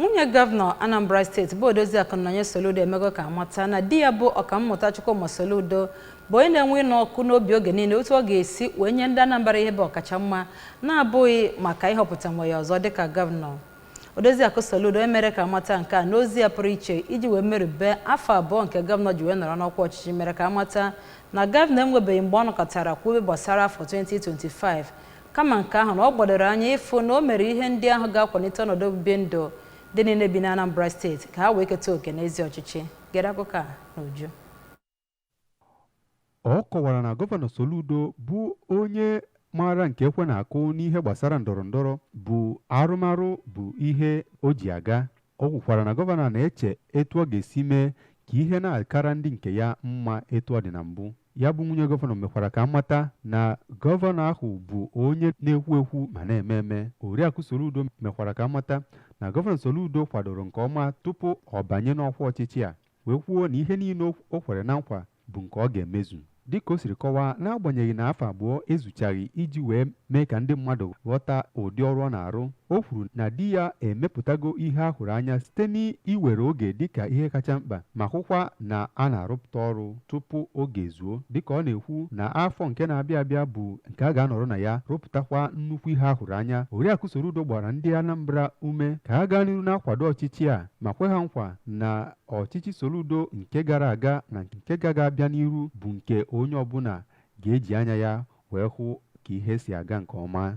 Nwunye gọvanọ Anambra Steeti bụ Odoziakụ Nonye Soludo emego ka amata na di ya bụ Ọkammụta Chukwuma Soludo bụ onye na-enwe ịnụ ọkụ n'obi oge niile otu ọ ga-esi wee nye ndị Anambra ihe bụ ọkacha mma, na-abụghị maka ịhọpụta nwe ya ọzọ dịka gọvanọ. Odoziakụ Soludo emere ka amata nke a n'ozi ya pụrụ iche iji wee merube afọ 2 nke gọvanọ ji wee nọrọ n'ọkwa ọchịchị, mere ka amata na gọvanọ enwebeghị mgbe ọ nọkọtara kwube gbasara afọ 2025, kama nke ahụ na ọ gbadoro anya ịfụ na o mere ihe ndị ahụ ga-akwalite ọnọdụ obibi ndụ ndị niile bi na Anambra Steeti ka ha wee keta oke n'ezi ọchịchị. Gere akụkọ a n'uju. Ọ kọwara na gọvanọ Soludo bụ onye maara nke ekwe na-akụ n'ihe gbasara ndọrọ ndọrọ bụ arụmarụ bụ ihe o ji aga. O kwukwara na gọvanọ na-eche etu ọ ga-esi mee ka ihe na-akara ndị nke ya mma etu ọ dị na mbụ. Ya bụ nwunye gọvanọ mekwara ka amata na gọvanọ ahụ bụ onye na-ekwu ekwu ma na-eme eme. Oriakụ Soludo mekwara ka amata na gọvanọ Soludo kwadoro nke ọma tupu ọ banye n'ọkwa ọchịchị a, wee kwuo na ihe niile o kwere na nkwa bụ nke ọ ga-emezu. Dịka o siri kọwaa, n'agbanyeghị na afọ 2 ezuchaghị iji wee mee ka ndị mmadụ ghọta ụdị ọrụ ọ na-arụ, o kwuru na di ya emepụtago ihe a hụrụ anya site n'iwere oge dịka ihe kacha mkpa, ma hụkwa na a na-arụpụta ọrụ tupu oge ezuo, dịka ọ na-ekwu na afọ nke na-abịa abịa bụ nke a ga-anọrọ na ya rụpụtakwa nnukwu ihe a hụrụ anya. Oriakụ Soludo gbara ndị Anambra ume ka ha gaa n'ihu na-akwado ọchịchị a, ma kwe ha nkwa na ọchịchị Soludo nke gara aga na nke ga-abịa n'iru bụ nke onye ọbụla ga-eji anya ya wee hụ ka ihe si aga nke ọma.